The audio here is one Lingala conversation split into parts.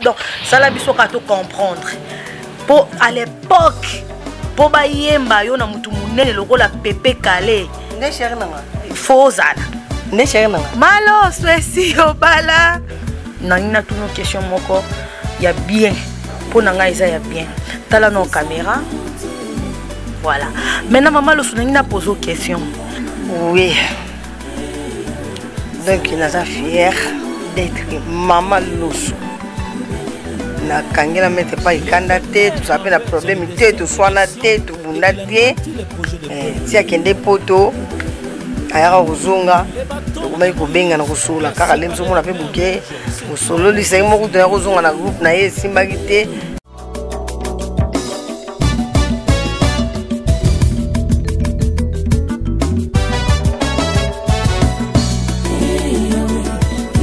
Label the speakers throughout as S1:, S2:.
S1: Donc sala biso kaka to comprendre mpo à l'époque mpo bayemba yo na motu monene lokola Pepe Kale.
S2: Nde chéri nanga.
S1: Fo ozala.
S2: Nde chéri nanga.
S1: Maloso esi obala. Nangi natuna question moko ya bien mpo na ngai, eza ya bien. Tala na caméra, voilà. Maintenant, mama Loso, nangi na pose question.
S2: Oui, donc naza fière d'être mama Loso. Nakangela maître pa ekanda te, tozala mpe na problème te, toswana te, tobunda te. Ti akende Poto, ayaka kozonga, tokomaki kobengana, kosola kaka nde mozomona mpe buke kosololisa ye moko. Toya kozonga na groupe na ye, esimbaki te.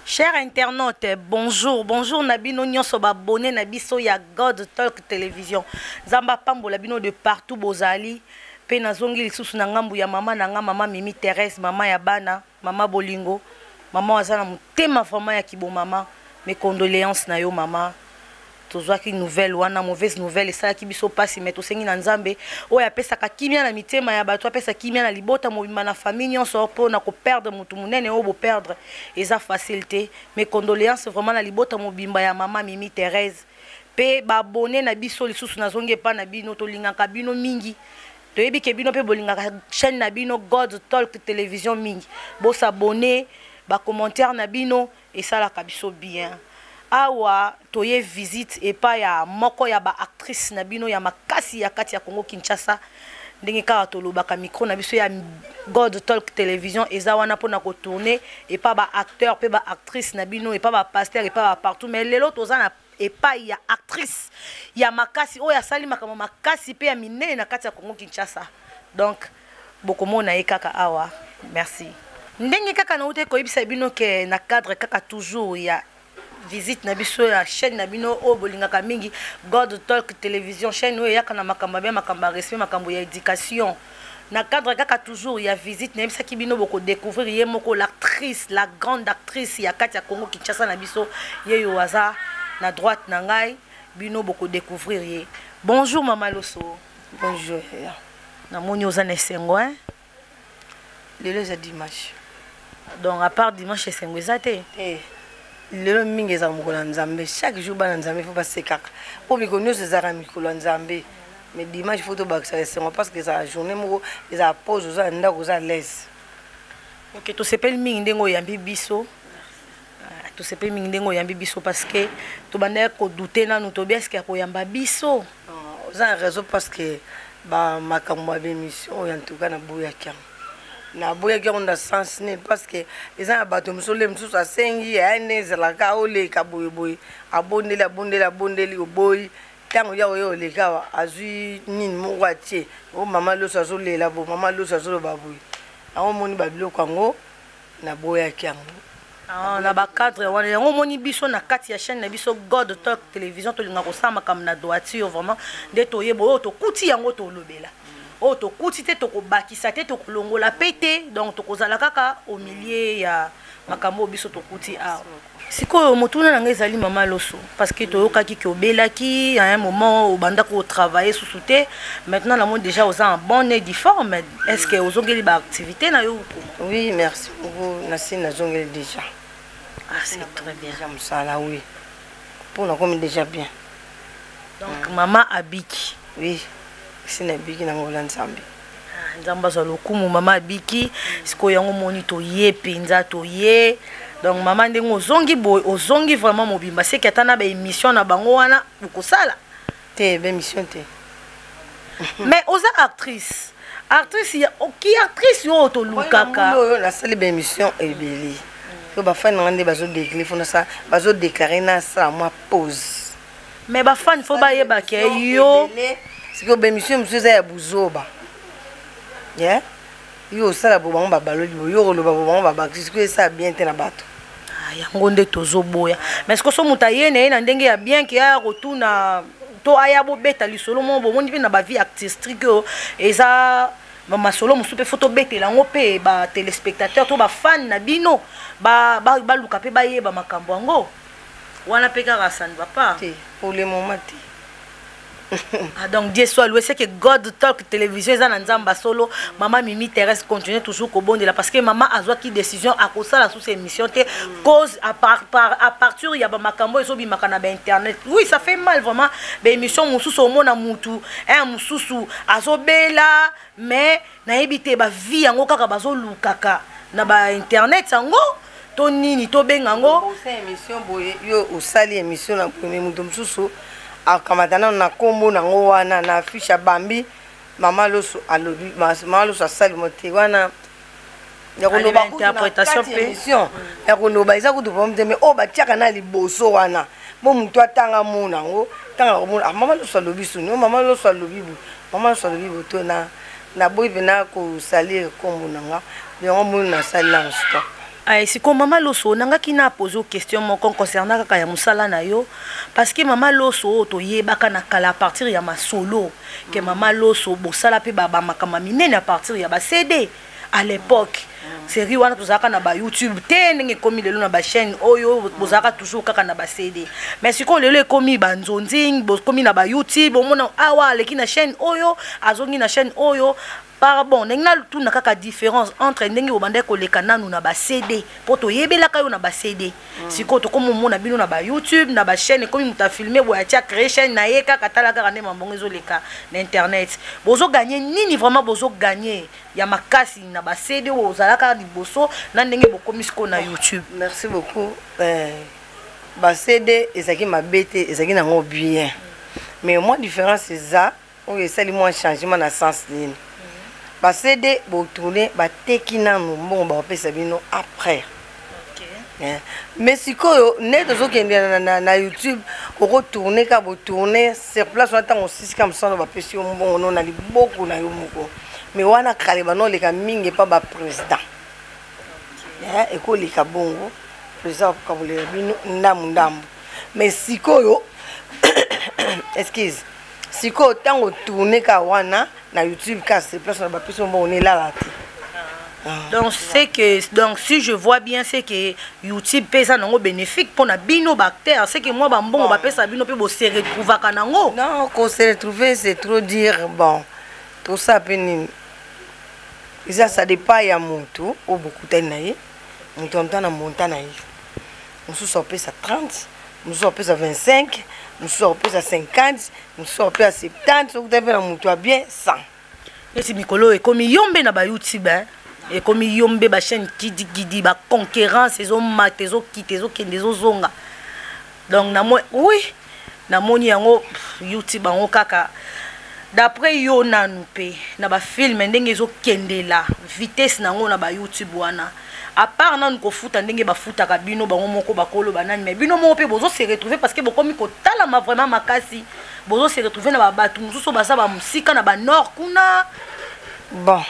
S1: Chers internautes, bonjour, bonjour na bino nyonso ba abonné na biso ya God Talk Télévision. Nzambe apambola bino de partout bozali. Pe nazongi lisusu na ngambu ya mama na nga, mama Mimi Thérèse, mama ya bana, mama bolingo, mama aza na motema vraiment ya kibomama. Mes condoléances na yo, mama. Tozwaki nouvelle wana, mauvaise nouvelle, esalaki biso mpasi, mais tosengi na Nzambe oyo apesaka kimia na mitema ya bato, apesa kimia na libota mobimba, na famille nyonso, mpo na koperdre motu monene oyo boperdre eza facile te. Mes condoléances vraiment na libota mobimba ya mama Mimi Thérèse. Mpe baabonnés na biso lisusu, nazongi epa na bino, tolingaka bino mingi, toyebi ke bino mpe bolingaka chaîne na bino God Talk Télévision mingi. Bos'abonner, bacommentaire na bino esalaka biso bien. Awa toye visite epai ya moko ya baactrice na bino ya makasi ya kati ya Congo Kinshasa. Ndenge kaka tolobaka, micro na biso ya God Talk Télévision eza wana mpona kotourner epa baacteur mpe baactrice na bino, epa bapasteur, epa bapartout. Mais lelo toza na epai ya actrice ya makasi oyo asali makambo makasi mpe ya minene na kati ya Congo Kinshasa. Donc bokomona ye kaka awa. Merci. Ndenge kaka nauti koyebisa bino ke na cadre kaka toujours ya visite na biso ya chaîne na bino oyo bolingaka mingi, God Talk Télévision, chaîne oyo eyaka na makambo ya bien, makambo ya respect, makambo ya éducation, na cadre kaka toujours ya visite, nayebisaki bino bokodécouvrir ye moko l'actrice, la grande actrice ya kati ya Congo Kinshasa na biso. Ye yo aza na droite na ngai, bino bokodécouvrir ye. Bonjour, mama Loso.
S2: Bonjour.
S1: Namoni oza na esengo, hein?
S2: Lelo eza dimanche.
S1: Donc à part dimanche, esengo eza te?
S2: Te, lelo mingi ezala mokolo ya Nzambe. Chaque jour bana Nzambe fo basekaka, mpo mikolo nyonso ezalaka mikolo ya Nzambe, mais dimanche fo tobakisaka esengo parce que ezala journée moko, ezala pause, oza na ndako, oza à l'aise.
S1: Ok, tosepeli mingi ndenge oyambi biso. Ah, tosepeli mingi ndenge oyambi biso parce que tobandaki kodouter nanu, tobi eske ya koyamba biso.
S2: Oza na raison, parce que bamakambo ya bémission oyo, en tout cas naboyaki yango, naboyaki yango na sens nini? Parce que eza na bato mosusu, le mosusu asengi aya nde ezalaka oleka boyeboye, abondeli, abondeli, abondeli, oboyi. Ntango ya oyo oleka awa, azwi nini moko atie o mama Loso azolela bo, mama Loso azoloba boye, yango omoni babiloko yango, naboyaki yango.
S1: Ah, na bacadre wana yango omoni biso na kati ya chaîne na biso God Talk Télévision, tolinga kosala makambo na droiture vraiment. Nde toyeba oyo tokuti yango tolobela, oyo tokuti te tokobakisa te, tokolongola pe te. Donc tokozala kaka au milieu ya makambo oyo biso tokuti awa. Sikoyo motuna na ngai ezali, mama Loso, parce que toyokaki ke obelaki à un moment, obanda kotravailler susu te. Maintenant namoni déjà oza en bonne et due forme. Est ce que ozongeli baactivité na yo?
S2: Oui, merci beaucoup. Nasi nazongeli déjà.
S1: Ah, c'est très bien.
S2: Déjà mosala, oui, mpo nakomi déjà bien.
S1: Donc mama abiki.
S2: Oui, esi nabiki na ngola Nzambe.
S1: Ah, Nzambe azwa lokumu, mama abiki. Sikoyo yango moni toye mpenza, toye. Donc mama, ndenge ozongi boye, ozongi vraiment mobimba, seki ata na baémission na bango wana okosala?
S2: Te, baémission te.
S1: Mais oza actrice, actrice ya ki actrice oyo tolukaka.
S2: Oyo nasali baémission ebele po bafani nanga nde bazodéclare, fo nasala, bazodéclare nasala mwa pause.
S1: Mais bafani fo bayeba ke yo
S2: Sikoyo baémission mosusu eza ya buzoba, yeah? Yo osala bo, bango babaloli bo, yo koloba bo, bango babakisi. Sikoyo esala bien te na bato.
S1: Ah, yango nde tozoboya. Mais sikoyo so moto aye na ye na ndenge ya bien ke aya kotuna to aya bobeta lisolo moko, bomoni mpe na bavie artistique oyo eza masolo mosusu mpe fo tobetela yango mpe batéléspectateur to bafane na bino, baluka mpe bayeba makambo yango. Wana mpe kaka ça ne va pas.
S2: Te, pour le moment te.
S1: Ah, donc Dieu soit loué. C'est que God Talk Télévision eza na Nzamba solo. Maman Mimi Thérèse continue toujours kobondela parce que maman azwaki décision akosala sous émission te cause à partir ya ba makambo ezobimaka na ba internet. Oui, ça fait mal vraiment. Ba émission mosusu omona mutu, hein, mosusu azobela, mais nayebi te ba vie yango kaka bazolukaka na ba internet yango to nini tobenga yango.
S2: Osala émission boye, yo osali émission na boye, mais moto mosusu akamata nano na nkombo nango wana na affiche, abambi mama Loso alobi, mama Loso asali mo te wana ya koloba.
S1: Interprétation mpe.
S2: Émission ya koloba eza kutu problème te, mais oyo batiaka na liboso wana, bo motu atanga mona yango, ntanga komona: "Ah, mama Loso alobi soni o, mama Loso alobi boye, mama Loso alobi boye." To na naboyi mpena kosalir nkombo na nga, yango moni nasali nano stop.
S1: Ay, sikoyo mama Loso, nangaki na pose question moko concernant kaka ya mosala na yo, parce que mama Loso oyo toyebaka na kala à partir ya masolo ke mama Loso bosala mpe bamakambo minene à partir ya baCD à l'époque. Série wana tozalaka na baYouTube te ndenge ekomi lelo na bachaîne oyo, bozalaka toujours kaka na baCD. Mais sikoyo lelo ekomi banzonzing, bokomi na baYouTube, omona awa aleki na chaîne oyo, azongi na chaîne oyo. Par bon, ndenge natuna kaka différence entre ndenge bobandaki koleka nanu na baCD, mpo toyebelaka yo na baCD, sikoyo tokomi omona bino na baYouTube, na bachaîne, ekomi moto afilme boye, atia créer chaîne na ye kaka, tala kaka nde mambongo ezoleka na internet. Bozoganye nini vraiment? Bozoganye ya makasi na baCD oyo ozalaka liboso na ndenge bokomi sikoyo na YouTube?
S2: Merci beaucoup. BaCD ezalaki mabe te, ezalaki nango bien, mais mwa différence eza oyo esali mwa changement na sens nini? BaCD botourne, bateki nanu, mbongo bakopesa bino après. Mais sikoyo nde tozokende na YouTube, okotourne kaka, botourne sur place wana, ntango osisika mosala, bapesi yo mbongo no na liboko na yo moko. Mais wana kale banoleka mingi epa baprésident, ekoleka bongo, président akokabolela bino ndambu ndambu. Mais sikoyo, excuse, sikoyo ntango tourne kaka wana na YouTube kaka sur place wana, bapesi yo mbongo, nelala te.
S1: Donc c'est que, donc si je vois bien, c'est que YouTube mpe eza nango bénéfique mpona bino baacteur, c'est que mwa bambongo bapesa bino mpe bose retrouvaka nango.
S2: Non, kose retrouver, c'est trop dire. Bon, tosala mpe nini, eza ça dépend ya motu oyo bokutani na ye. Moto ya moto na monta na ye, mosusu akopesa 30, mosusu akopesa 25, mosusu akopesa 50, mosusu akopesa 70, okutani mpe na moto ya bien 100.
S1: Neti mikolo oyo ekomi yombe na baYouTube, hein? Ekomi yombe, bachaîne kidigidi, baconcurrence ezomata, ezokita, ezokende, ezozonga. Donc namoni, oui, namoni yango YouTube yango kaka. D'après yo nanu mpe na bafilm, ndenge ezokendela vitesse nango na baYouTube wana, à part nanu kofuta ndenge bafutaka bino bango moko bakoloba nani, mais bino moko mpe bozose retrouver, parce que bokomi kotalama vraiment makasi, bozose retrouver na babato mosusu baza bamosika na banord kuna?
S2: Bon,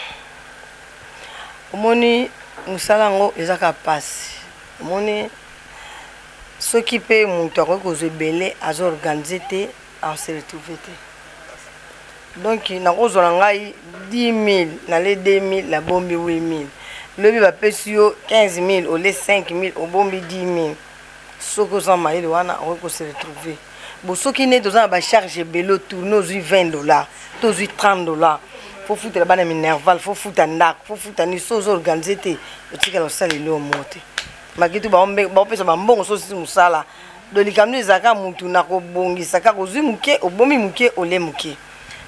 S2: omoni, mosala yango eza kaka mpasi. Omoni, soki mpe moto akoki kozwa ebele, azoorganize te, ase retrouve te. Donc nakozwa na ngai 10 000, nale 2 000, nabombi 8 000. Lobi bapesi yo 15 000, ole 5 000, obombi 10 000. Soki oza mayele wana, okoki kose retrouver. Bo soki neti oza na bacharge ebele, otourne, ozwi 20 $, to ozwi 30 $, fo futela bana minerval, fo futa ndako, fo futa nini. So ozoorganize te, otikala kosala eloko moko te. Makitu baopesa bambongo so osisi mosala. Do likambo ezalaka mutu na kobongisa kaka, ozwi moke, obomi moke, ole moke.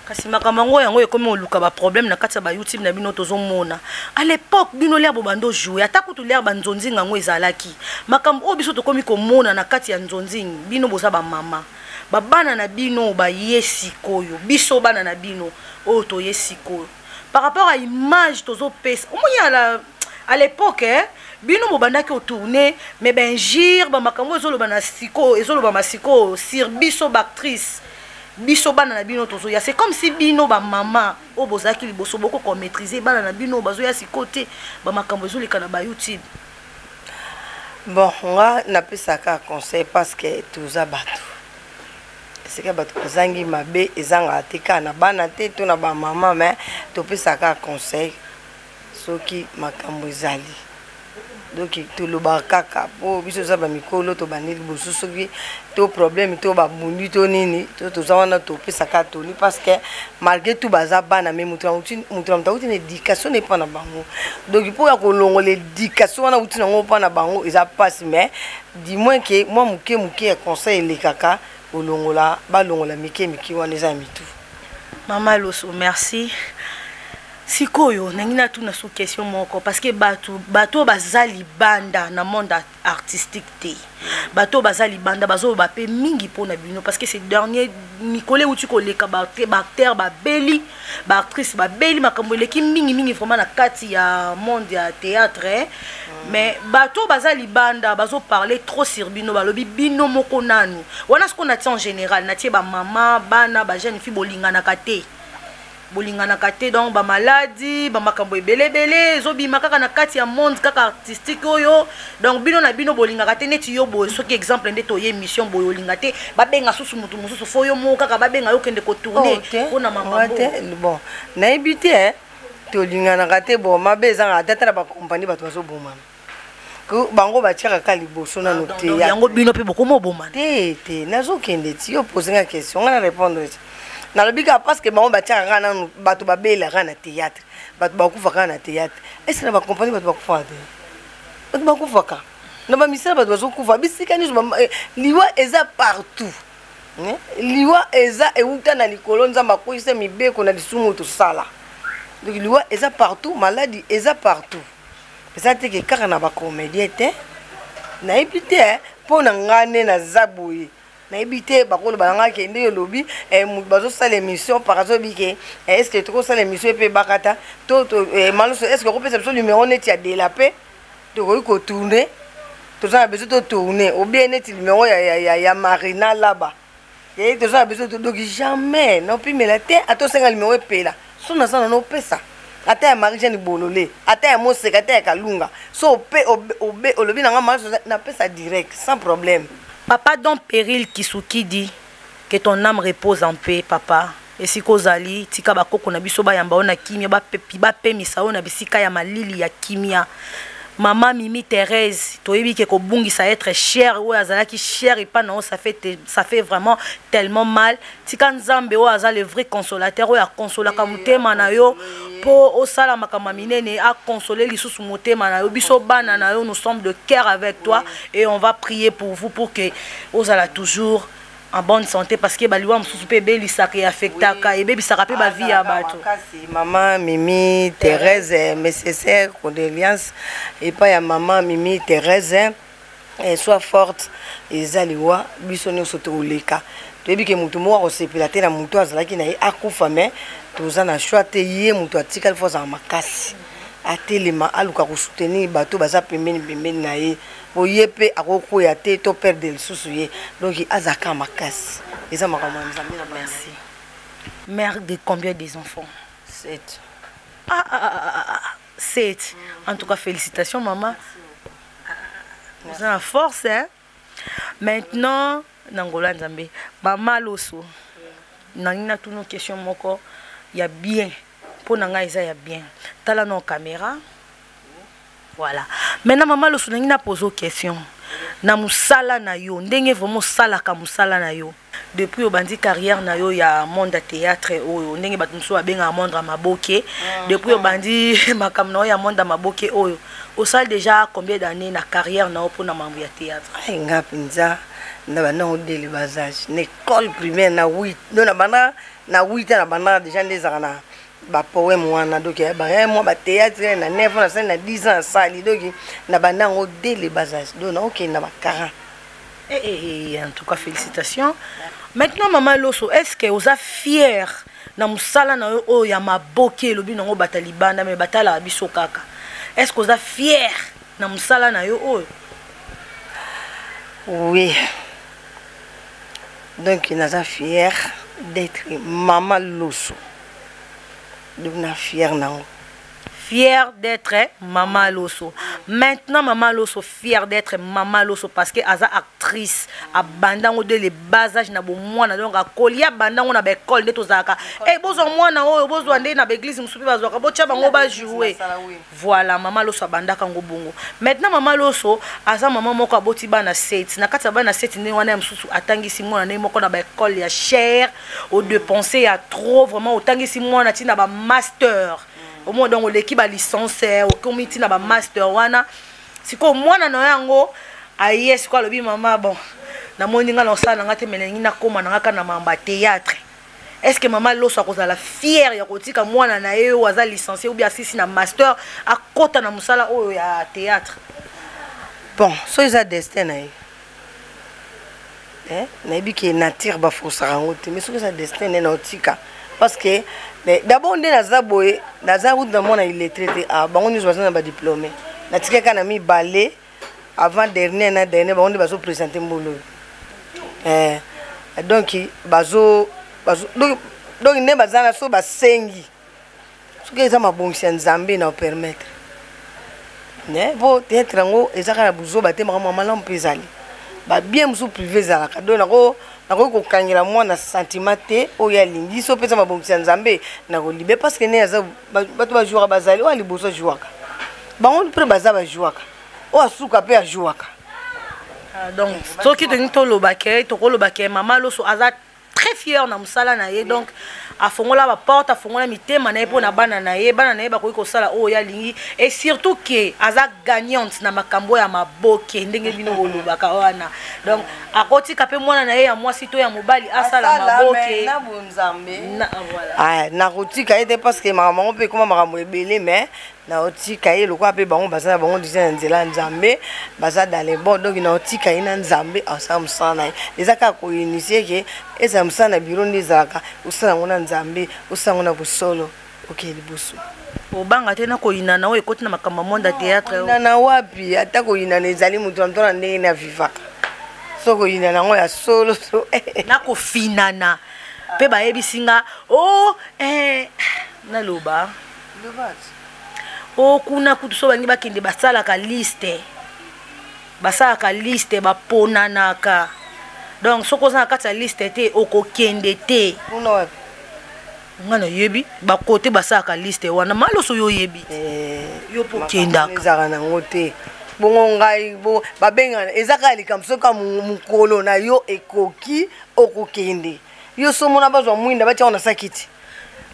S1: Kasi makambo yango ekomi oluka baproblème na kati ya baYouTube na bino. Tozomona à l'époque bino l'heure bobanda ojouer, ata kutu l'heure banzonzinga yango ezalaki, makambo oyo biso tokomi komona na kati ya nzonzingi, bino boza bamama, babana na bino baye sikoyo, biso bana na bino oyo toye sikoyo, par rapport à image tozopesa, omoni, à l'époque, eh, bino bobandaki otourne, mais bainjure, bamakambo ezoloba na sikoyo, ezolobama sikoyo sur biso baactrice, biso bana na bino tozoya, c'est comme si bino bamama oyo bozalaki liboso bokoko maîtriser bana na bino bazoya sikoyo te, bamakambo ezoleka na baYouTube.
S2: Bon, nga napesaka conseil parce que toza bato, esika bato bazangi mabe ezangaka te, kaka na bana te to na bamama, mais topesaka conseil soki makambo ezali. Donc tolobaka kaka mpo biso toza bamikolo, tobandi liboso. Soki to problème to babundi to nini to toza wana, topesaka toli, parce que malgré tout baza bana, mais moto na moto auti na éducation na epa na bango. Donc mpo ya kolongola éducation wana auti nango mpa na bango eza mpasi, mais du moins ke mwa moke moke ya conseil elekaka kolongola, balongola mike mike wana eza ya mitu.
S1: Mama Loso, merci. Sikoyo nangi natuna so question moko, parce que bato oyo baza libanda na monde artistique te, bato oyo baza libanda bazoloba mpe mingi mpona bino, parce que ces dernier mikolo euti koleka, baacteur babeli, baactrice babeli, makambo eleki mingimingi vraiment na kati ya monde ya théâtre, eh. Mais bato oyo baza libanda bazoparle trop sur bino. Balobi bino moko nanu wana. Sikoyo natie en général, natie bamama, bana, bajeune fille, bolinganaka te, bolinganaka te. Donc bamaladi, bamakambo ebeleebele ezobima kaka na kati ya monde kaka artistique oyo. Donc bino na bino bolingaka te. Neti yo boye, soki exemple nde toye émission boye, olinga te babenga susu motu mosusu, fo yo moko kaka babenga yo, okende kotourne mpona makambo.
S2: Bon, nayebi te tolinganaka te. Bon, mabe ezangaka te. Ata na bakompani bato bazobomana, bango batiaka kaka liboso nano te.
S1: Yango bino mpe bokoma obomana?
S2: Te te, nazokende ti yo pose nga question, nga na répondre ti. Nalobi kaka parce que bango batiaka kaka nanu bato babelaka na théâtre, bato bakufa kaka na théâtre. Est-ce na bakompani bato bakufaka te? Bato bakufaka na bamisala, bato bazokufa bisika nyonso. Liwa eza partout. Liwa eza euta na likolo. Nzambe akweyisa mibeko na lisumu tosala. Donc liwa eza partout, maladie eza partout, eza teke kaka na bacomédien te. Nayebi te, mpo na ngai nde naza boye, nayebi te. Bakoloba na ngai kende olobi bazosala émission par azoyebi ke est ce que tokosala émission epe ebakata to maloso, est ce que okopesa biso numéro neti ya dela mpe tokoki kotourne, toza na besoin totourne, ou bien neti numéro ya Marina Laba, toza na besoin. Donc jamais naopimela te. Ata osenga numéro epela so naza na naopesa, ata ya Marie Jeanne Bolole, ata ya Moseka, ata ya Kalunga. So ope olobi na nga Maloso, napesa direct sans problème.
S1: Papa Don Péril Kisukidi, que ton âme repose en paix, papa. Esika ozali, tika bakoko na biso bayamba oyo na kimia, bapemisa oyo na bisika ya malili ya kimia. Mama Mimi Thérèse, toyebi ke kobungisa être cher oyo azalaki cher epa na yo, ça fait vraiment tellement mal. Tika Nzambe oyo aza le vrai consolateur, oyo akonsolaka motema na yo mpo osala makambo ya minene, akonsole lisusu motema na yo. Biso bana na yo, nous sommes de cœur avec toi et on va prier pour vous pour que ozala toujours en bonne santé, parce que baliwa mosusu mpe ebelisaka, eaffectaka, ebebisaka mpe bavie ya bato.
S2: Mama Mimi Thérèse, mes sincères condoléances epai ya mama Mimi Thérèse. Sois forte, eza liwa, biso nyonso toleka. Toyebi ke motu moko akosepela te na motu azalaki na ye akufa, mais toza na choix te. Ye moto atikali, fo azala makasi, atelema, aluka kosoutenir bato baza pembeni pembeni na ye, po ye mpe akokwea te to perdre lisusu ye. Donc azalaka makasi, eza makambo ya Nzambe na.
S1: Merci. Mère de combien des enfants?
S2: Sept.
S1: Ah, ah, ah, ah, ah, sept. En tout cas, félicitations, maman. Oza na force, hein? Maintenant, na ngolo ya Nzambe, mama Loso, nangi natuna question moko ya bien. Mpo na ngai eza ya bien. Tala na caméra, voilà. Maintenant, mama Loso, nangi napose question na mosala na yo, ndenge vraiment osalaka mosala na yo depuis obandi carrière na yo ya monde ya théâtre oyo, ndenge bato mosusu babengaka monde ya maboke. Depuis obandi makambo na yo ya monde ya maboke oyo, osali déjà combien d'années na carrière na yo mpona mambo ya théâtre?
S2: Ai, nga mpenza na banda ngo dès le bas âge, na école primaire, na 8. Donc na banda na 8 ans, na banda déjà nde ezalaka na bapoème wana. Donc baya mwa bathéâtre na 9 ans nasali, na 10 ans asali. Donc na banda yango dès le bas âge, donc naokende na ba 40.
S1: Eh, eh, eh, en tout cas, félicitations. Maintenant, Maman Loso, est-ce que oza fier na mosala na yo oyo ya maboke? Elobi nango bato libanda me batalaka biso kaka. Est ce que oza fier na mosala na yo oyo?
S2: Oui, donc naza fier d'être Mama Loso, donc na fier nango.
S1: Fier d'être Mama Loso. Maintenant, Mama Loso, fier d'être Mama Loso parce que aza actrice. actrice. Abanda yango dès le bas âge, na bomwana. Donc akoli, abanda yango na baekole nde tozalaka. E bozwa mwana oyo, bozwa nde na baeglise mosusu mpe bazwaka, botya bango bajoue. Voilà, mama Loso abandaka yango bongo. Maintenant, mama Loso aza mama moko aboti bana 7. Na kati ya bana 7 ndenge wana, ya mosusu atangisi mwana ndenge moko na baekole ya cher, odepense ya trop vraiment, otangisi mwana ntina bamaster omoi. Donc oleki balicence, okomi ntina bamaster wana. Sikoyo mwana na yo yango aye sikoyo, alobi: "Mama, bon, namoni nga na osala na nga te, me nalingi nakóma na nga kaka na mamba théâtre." Est ce que mama Loso akozala fière ya kotika mwana na ye oyo aza licencié ou bien asisi na master akɔta na mosala oyo ya théâtre?
S2: Bon, so eza destin na ye, nayebi ke nature baforsaka yango te, mais soki eza destin nde naotika, parce que d'abord nde naza boye, naza route na mwana illettré te. Ah, bango nyonso baza na badiplôme. Natika kaka na mibale, avant dernier na dernier, bango nde bazoprésente mbula oyo. Donc bazo donc nde baza na so basengi, soki eza mabongisi ya Nzambe na opermettre ne po théâtre yango eza kaka na buzoba te, makambo ya malamu mpe ezali, babien mosusu privé ezalaka. Donc nakoki kokangela mwana sentiment te oyo alingi. So mpe eza mabongisi ya Nzambe, nakolibe, parce que nde aza bato bajouaka, bazali oyo aliboso ajouaka, bango mpe baza bajouaka, oyo asuka mpe ajouaka.
S1: Ah, donc soki tolingi toloba ke, tokoloba ke mama Loso aza très fière na mosala na ye. Donc afongola baporte, afongola mitema na ye mpo na bana na ye. Bana na ye bakoki kosala oyo ye alingi, et surtout ke aza gagnante na makambo ya maboke ndenge bino bolobaka wana. Donc akotika mpe mwana na ye ya mwasi to ya mobali asala maboke.
S2: Na bonzambe.
S1: Voilà.
S2: Ah, nakotika ye te, parce que makambo yango mpe ekoma makambo ebele, mais naotika ye lokola mpe bango baza na bango déjà na nzela ya Nzambe, baza dans le bon. Donc naotika ye na Nzambe, asala mosala na ye. Eza kaka koinitie ke ezala mosala na biro nde ezalaka, osala yango na Nzambe, osala yango na bosolo, okee liboso.
S1: Obanga te na koyinana oyo ekoti na makambo ya monde ya théâtre oyo?
S2: Koyinana wapi? Ata koyinana ezali, moto na moto na ndenge na vivaka. So koyinana yango ya solo so.
S1: Na kofinana mpe bayebisi nga o naloba o kuna kutu so balingi bakende, basalaka liste, basalaka liste, baponanaka. Donc soki oza na kati ya liste te, okokende te.
S2: Kuna wapi?
S1: Nga nayebi bakote basalaka liste wana. Maloso, yo oyebi, yo mpo okendaka.
S2: Ezalaka nango te bongo. Ngai babengana, eza kaka likambo soki mokolo na yo ekoki, okokende. Yo so mona bazwa mwinda, batia na saki ti.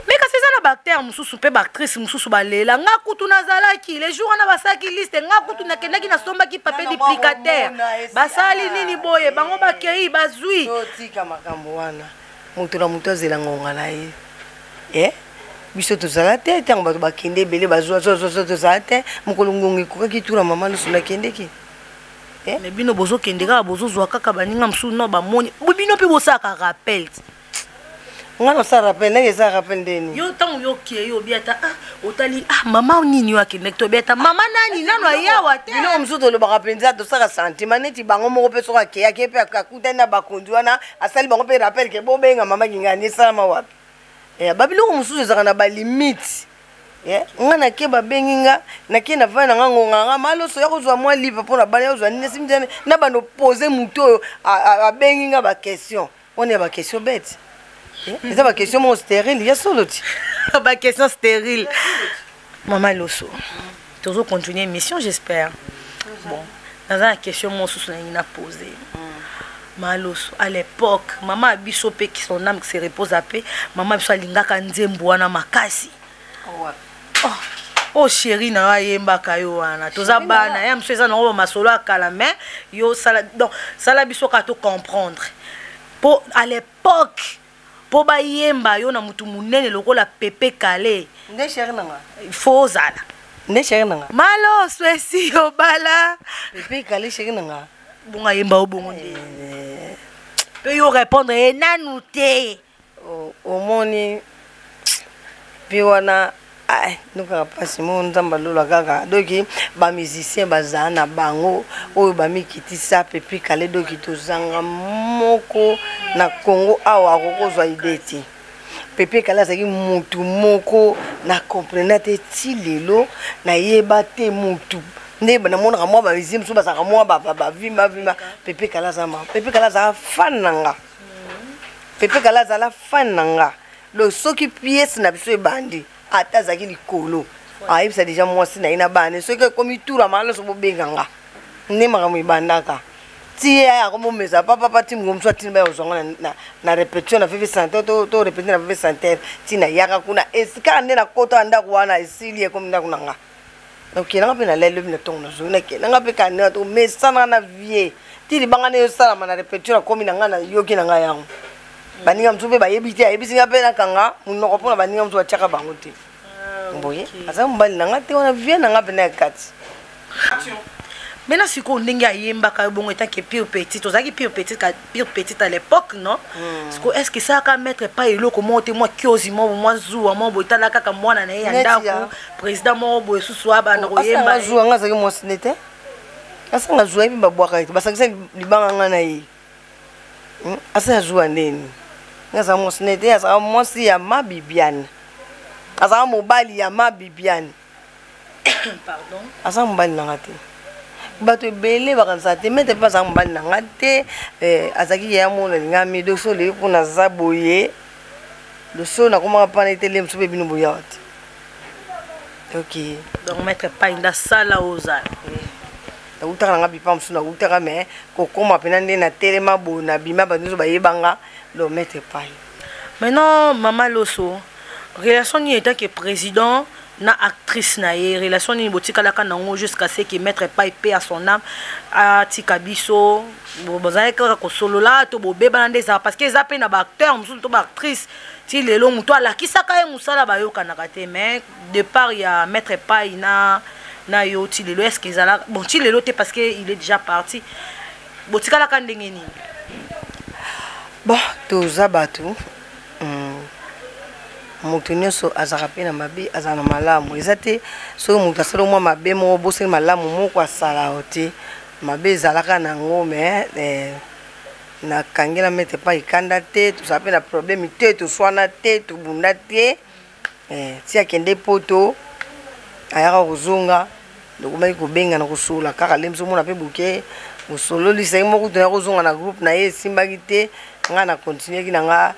S1: Mais kasi eza na baacteur mosusu mpe baactrice mosusu balela. Nga kutu nazalaki le jour wana basalaki liste, nga kutu nakendaki, nasombaki papier duplicateur, basali nini boye, bango bakei bazwi.
S2: Totika makambo wana. Moto na moto azela ngonga na ye. Biso tozala te ntango bato bakende ebele, bazwa zwa, tozala te. Mokolo ngonga ekokaki, tuna mama Loso, nakendeki.
S1: Mais bino bozokende kaka, bozozwa kaka baninga mosusu no bamoni bino mpe bosalaka rappel.
S2: Nga nasala rappel ndenge eza rappel ndeni?
S1: Yo ntango yo okei, obi ata ah, otali ah, mama nini oyo akendaki to obi ata mama nani nano ayawa te.
S2: Biloko mosusu tolobaka mpenza, tosaka sentiment neti bango moko mpe. Soki akeyaki mpe akutani na bakonzi wana, asali bango mpe rappel ke bobenga mama Kingani, esalama wapi? Babiloko mosusu ezalaka na balimite. Nga nake, babengi nga, nake, navandi na nga, ngonga nga maloso ya kozwa mwa livre mpo na bana ya kozwa nini, esimi na bando pose motu oyo abengi nga baquestion wana ya baquestion bete. Eza baquestion moko stérile ya solo ti.
S1: Baquestion stérile. Mama Loso, tozo continuer émission, j'espère. Bon, naza na question mosusu nalingi na pose Maloso. À l'époque, mama ya biso mpe, qui son âme se repose ape, mama biso alingaka nzembo wana makasi. Oh, oh, chéri na yo ayembaka yo wana, toza bana ya mosu, eza nango bamasolo ya kala. Mais yo sala, donc sala biso kaka to comprendre, mpo à l'époque, mpo bayemba yo na motu monene lokola Pepe Kale.
S2: Nde chéri nanga.
S1: Fo ozala.
S2: Nde chéri nanga.
S1: Maloso esi obala.
S2: Pepe Kale chéri nanga.
S1: Bongo ayemba yo bongo nde mpe yo répondre ye nanu te.
S2: Omoni mpe wana nokaka mpasi mo Nzambe alola kaka. Donc bamusicien bazala na bango oyo bamikitisa. Pepe Kale, donc tozanga moko na Congo awa akokozwa ide te. Pepe Kale azalaki mutu moko na comprena te, ti lelo nayeba te mutu. Nde namonaka mwa bamusicien mosusu bazalaka mwa bavimba vimba. Pepe Kala aza ma Pepe Kala azala fan na nga. Pepe Kala azala fan na nga. Donc soki pièce na biso ebandi, ata azalaki likolo, ayebisa deja mwasi na ye na bana, soki ekomi tour ya mama nyonso, bobenga nga. Nde makambo ebandaka ti ye aya akomomesa papapa, ti mongo mosusu atindi baya kozwanga na répétition na vv center, to répété na vv center, ti nayaka kuna esikaka nde nakota na ndako wana, esili, ekomi ndako na nga. Nakendanga mpe nalali lobi na ntongo, nazongi, nakendanga mpe kande tomesanaka na vie ti libanga nde ezosalama na répétition. Nakomi na ngai, nayoki na ngai yango, baninga mosusu mpe bayebi te, ayebisi ngai mpe nakanga monoko mpona baninga mosusu batiaka bango te. Boye aza mobali na ngai te, wana vie na ngai mpena ya kati.
S1: Maintenant sikoyo, ndenge ayembaka yo bongo etant que pure petite, ozalaki pure petite, pure petite à l'époque, non? Sikoyo, est ce que esalaka maître pa eloko moko te, mwa kiozi moko, mwa zuwa moko boye, tala kaka mwana na ye ya ndako, président moko boye susu abanda koyemba?
S2: Zuwa nga azalaki mwasi nde te, asanga zuwa ye mpe babwaka ete basangisa libanga nga na ye. Asala zuwa ndeni? Nga azala mwasi nde te, azalaka mwasi ya ma Bibiane, azalaka mobali ya ma Bibiane.
S1: Pardon.
S2: Aza mobali na nga te. Bato ebele bakanisaka te maître mpe azalaka mobali na nga te. Azalaki yaya mona alingami. Donc so oleki mpona aza boye, loso nakomaka mpana etele mosu mpe bino boyawa te. Ok.
S1: Donc maître Pai nda sala ozala?
S2: Nautaka nanga bipa mosusu, nautaka, mais kokóma mpena nde natelema boye, nabima, bato nyonso bayebanga, donc maître Pai.
S1: Maintenant, mama Loso, relation nini en tant que président na actrice na ye, relation nini botikalaka nango jusqu'à ce que maître Pai, paix à son âme, atika biso? Bozalaki kaka kosolola to bobebana nde ezala? Parce que eza mpe na baacteur mosusu to baactrice, ti lelo moto alakisaka ye mosala bayokanaka te. Mais départ ya maître Pai na yo ti lelo, est ce que ezala bon? Ti lelo te, parce que il est déjà parti. Botikalaka ndenge nini?
S2: Bon, toza bato, moto nyonso azalaka mpe na mabe, azala na malamu. Eza te soki moto asali mwa mabe moko, bosali malamu moko asala yo te. Mabe ezalaka nango, mais nakangela maître Pai ekanda te, tozala mpe na problème te, toswana te, tobunda te. Ti akende Poto, ayaka kozonga, tokomaki kobengana, kosola kaka nde biso omona mpe boke bosololisa ye moko. Toya kozonga na groupe na ye, esimbaki te. Ngai na continueki na nga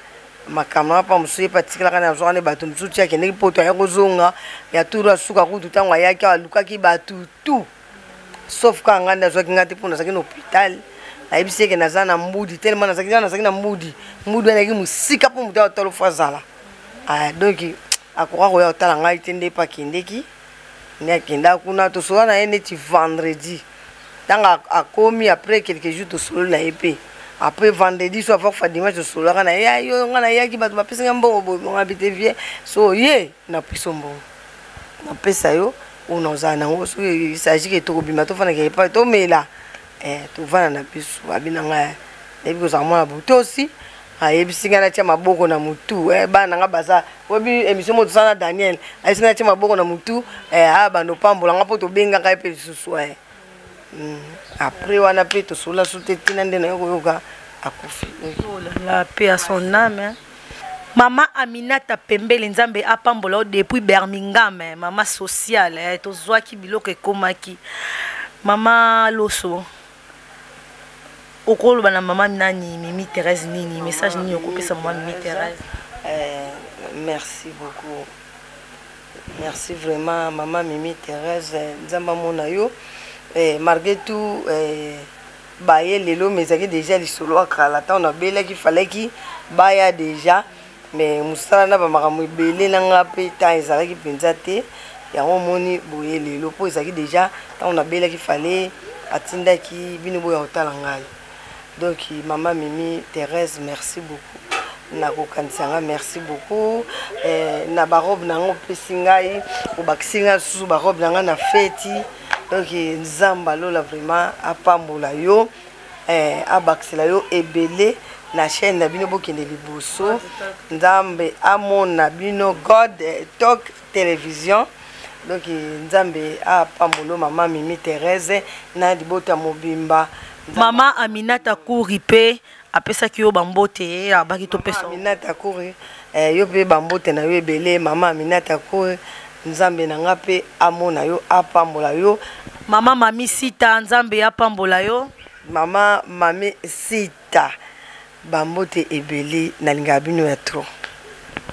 S2: makambo na mpa mosusu, ye mpe atikalaka na azwaka nde bato mosusu ti akendeki Poto. Aya kozonga ya tour asuka kutu, ntango ayaki alukaki bato tout sauf kaka ngai nde azwaki ngai te, mpo nazalaki na hôpital. Nayebisi eke naza na Mbudi, tellement nazalaki na Mbudi. Mbudi wana ayaki mosika mpo moto ayotala fo azala. Donc akoka koya kotala ngai te. Nde mpe akendeki, nde akenda kuna, tosola na ye neti vendredi. Ntango akomi, après quelques jours, tosololi na ye mpe après vendredi, so avant kufa dimanche, tosololaka na ye. Yo ngai nayaki, bato bapesi ngai mbongo boye, bonga bi te vie so ye napesi mbongo, napesa yo oyo nazala nango. Soki il s'agit ke tokobima, tofandaka epai, tomela, tovanda na biso. Abi na ngai, nayebi kozala mwana botosi. Ayebisi ngai natia maboko na motu, bana na ngai baza oyebi émission moko tosala na Daniel. Ayebisi ngai natia maboko na motu, aya bando pambola nga mpo tobengaka ye mpe lisusu. Après wana mpe tosolola so te, ntina nde naye koyoka akufi.
S1: La paix à son âme, hein. Mama Aminata Pembele, Nzambe apambola yo depuis Birmingham, eh, mama sociale, eh, tozwaki biloko ekomaki. Mama Loso, okoloba na mama nani, Mimi Thérèse, nini, message nini okopesa mama Mimi Thérèse?
S2: Merci beaucoup, merci vraiment mama Mimi Thérèse. Nzambe amona yo. Malgré tout, baye lelo, mais ezalaki déjà lisolo ya kala. Ntango nabelaki, falaki baya déjà, mais mosala na bamakambo ebele na nga mpe temps ezalaki mpenza te. Yango omoni boye lelo, mpo ezalaki déjà ntango nabelaki, fale atindaki bino boya kotala ngai. Donc mama Mimi Thérèse, merci beaucoup nakokanisa nga, merci beaucoup na barobe na yango opesi ngai, obakisi ngai lisusu barobe na ngai na feti. Donc Nzambe alola vraiment apambola yo, abakisela yo ebele na chaîne na bino, bokende liboso, Nzambe amona bino, God Talk Télévision. Donc Nzambe apambola mama Mimi Thérèse na libota mobimba.
S1: Mama Aminata Kouri mpe apesaki yo bambote, abaki topesa.
S2: Aminata Kouri, yo mpe bambote na yo ebele. Mama Aminata Kouri, Nzambe na nga mpe amona yo, apambola yo.
S1: Mama Mami Sita, Nzambe apambola yo.
S2: Mama Mami Sita, bambote ebele, nalingaka bino ya trop.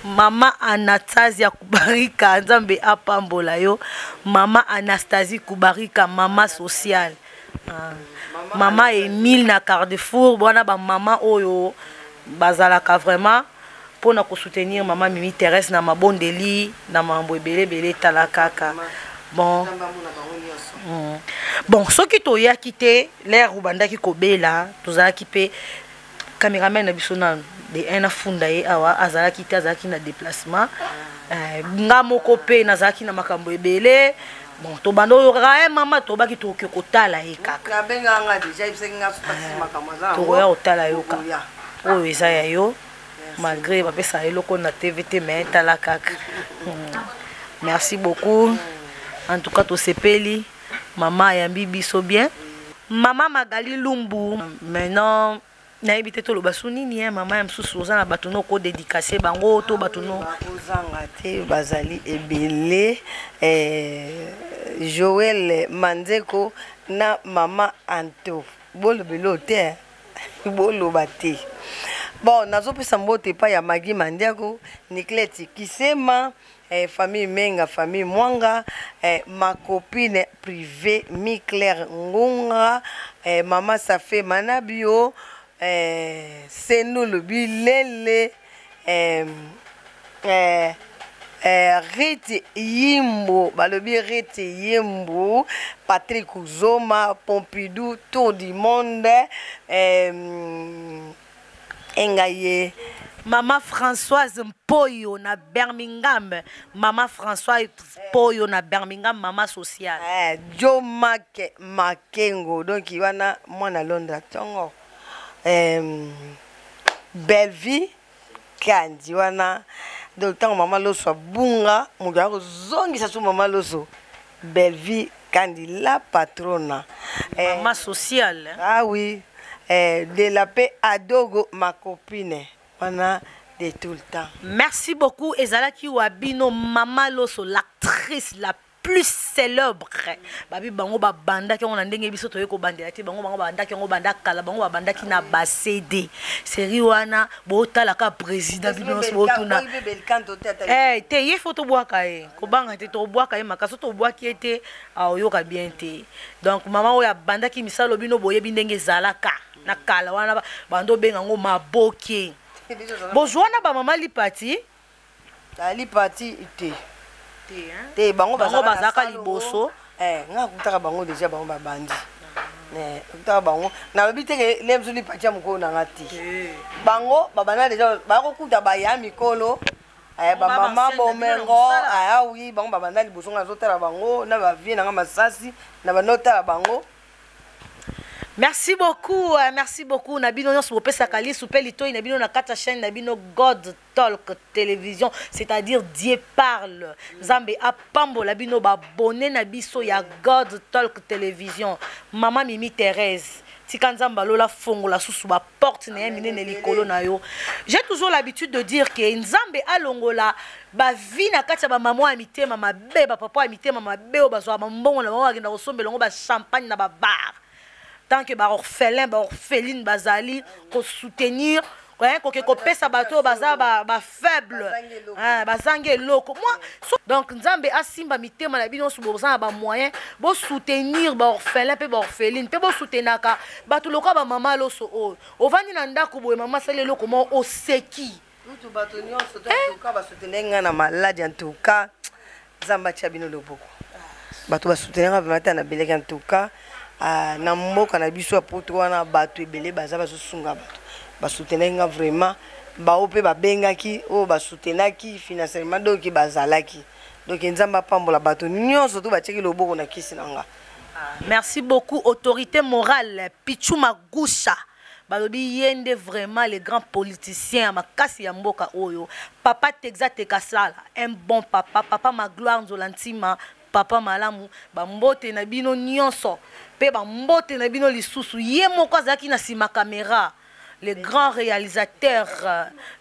S1: Mama Anastasia Kubarika, Nzambe apambola yo. Mama Anastasie Kubarika, mama sociale. Ah. Mama Emile na Carrefour, bwana ba mama oyo bazalaka vraiment mpona kosoutenir mama Mimi Thérèse na mabondeli na mambo ebele ebele. Tala kaka, bon, Bon, soki toyaki te l'heure obandaki kobela, tozalaki mpe cameraman na biso nanu de un afunda ye awa azalaki te, azalaki na déplacement. Nga moko mpe nazalaki na makambo ebele. Bon, tobanda oyokaka ye mama, tobaki tokoki kotala ye kaka, tokoya kotala yo kaka. Oyo eza ya yo, malgré bapesaka eloko na TV te, mais tala kaka. Merci beaucoup. En tout cas tosepeli, mama ayambi biso bien, mama Magali Lumbu. Maintenant nayebi te toloba su nini. Ya mama ya mosusu, oza na bato no kodédicace bango to bato no?
S2: Kozanga te, bazali ebele. Joel Manzeko na mama Anto, bolobelo te, boloba te. Bon, nazopesa mbote epai ya Magi Mandiako, Niclete Kisema, famille Menga, famille Mwanga, ma copine privée Mi Claire Ngunga, mama Safe Manabio, Senulu Bilele, Riti Yimbo, balobi Riti Yimbo, Patrick Zoma, Pompidou, Tour du Monde, engaye.
S1: Mama Françoise Mpoyo na Birmingham, mama Françoise Mpoyo na Birmingham, mama sociale.
S2: Jo Make Makengo, donc wana mwana Londres ntongo, Bellevie Kandi wana. Donc ntango mama Loso abunga, moto aya kozongisa so mama Loso, Bellevie Kandi la patrona.
S1: Mama sociale.
S2: Ah oui, de la paix Adogo, ma copine wana de tout le temps.
S1: Merci beaucoup. Ezalaki wa bino mama Loso, l'actrice la plus célèbre. Babi bango babandaki yango na ndenge biso toye kobandela te. Bango babandaki yango banda kala, bango babandaki na baCD série wana. Botalaka président, bino nyonso botuna te. Ye fo tobwaka ye, kobanga te, tobwaka ye makasi. Tobwaki ye te, aoyoka bien te. Donc mama oyo abandaki misalo, bino boyebi ndenge ezalaka na kala wana, bando obenga yango maboke. Bozwa wana bamama Lipati.
S2: Lipati te te, bango.
S1: Bango bazalaka liboso.
S2: Nga akutaka bango déjà, bango babandi, akutaka bango. Nalobi teke le mosu Lipati ya mokolo nanga te, bango babanda déjà, bakokuta baya mikolo, bamama bomengo. Awi, bango babanda liboso. Nga nazotala bango na bavie nanga masasi na banda otala bango.
S1: Merci beaucoup, merci beaucoup na bino nyonso bopesaka lisu mpe litoi na bino na kati ya chaîne na bino God Talk Télévision, c'est-à-dire Dieu parle. Nzambe apambola bino baabonnés na biso ya God Talk Télévision. Mama Mimi Thérèse, tika Nzambe alola fongola susu baporte na ye minene likolo na yo. J'ai toujours l'habitude de dire que Nzambe alongola bavie na kati ya bamama ya mitema mabe, bapapa ya mitema mabe oyo bazwaka bambongo na bango, bakenda kosombela yango bachampagne na babar, tant que baorphelin, baorpheline bazali kosoutenir, koke kopesa bato oyo baza bafaible, bazangi eloko. Moi donc, Nzambe asimba mitema na bino nyonso boza na bamoyen, bosoutenir baorphelin mpe baorpheline, mpe bosoutenaka bato lokola bamama Loso oyo. Ovandi na ndako boye, mama asali eloko moko, oseki.
S2: Kutu bato nyonso to antuka basoutenir ngai na maladi, antuka Nzambe atia bino loboko. Bato basoutenir nga vraiment te na beleki, antuka na mboka na biso ya Poto wana, bato ebele baza bazosunga, bato basoutenir nga vraiment, bao mpe babengaki oyo basoutenaki financièrement, donc bazalaki. Donc Nzambe apambola bato nyonso to batiaki loboko na kisi na nga.
S1: Merci beaucoup. Autorité morale Pichu Magusha, balobi ye nde vraiment le grand politicien ya makasi ya mboka oyo. Papa Texas Tekasala, un bon papa, papa Magloire Nzola Ntima, papa malamu. Bambote na bino nyonso mpe bambote na bino lisusu. Ye moko azalaki na nsima caméra. Le grand réalisateur,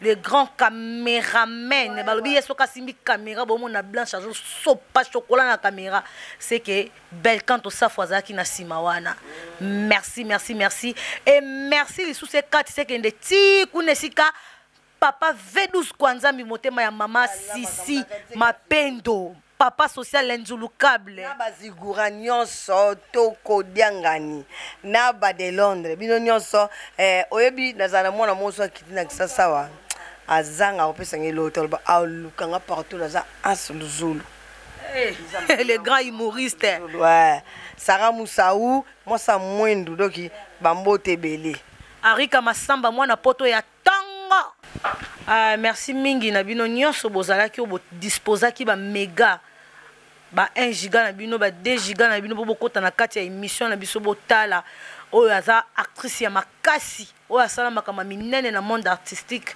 S1: le grand caméraman. Balobi ye soki asimbi caméra, bomona Blanche azosopa chocolat na caméra. C'est que Belcanto Safo azalaki na nsima wana. Merci, merci, merci. Et merci lisusu ekati sekende ti kuna esika papa V12 Kwanzambi, motema ya mama Sisi Mapendo, papa social inzulukable.
S2: Na bazigura nyonso tokodiangani na bade Londres, bino nyonso. Oyebi, nazala na mwana moso akiti na Kisasa awa, azanga kopesanga eloko, aloba alukanga partout, naza As Luzulu.
S1: Le grand humoriste.
S2: Ouais. Sara Musaou, mwasa mwindu, doki bambote ebele.
S1: Arika Masamba, mwana poto ya ntongo. Merci mingi na bino nyonso bozalaki oyo bodisposaki baméga, ba 1 giga na bino, ba 2 giga na bino, mpo bokɔta na kati ya émission na biso, botala oyo aza actrice ya makasi, oyo asala makambo ya minene na monde artistique.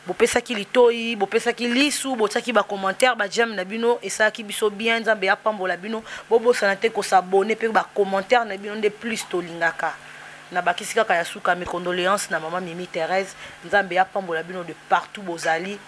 S1: Bopesaki litoi, bopesaki lisu, botiaki bacommentaire, baj'aime na bino esalaki biso bien. Nzambe apambola bino. Bobosana te kos'abonner mpe bacommentaire na bino nde plus tolingaka. Nabakisi kaka ya suka, mes condoléances na mama Mimi Thérèse. Nzambe apambola bino de partout bozali.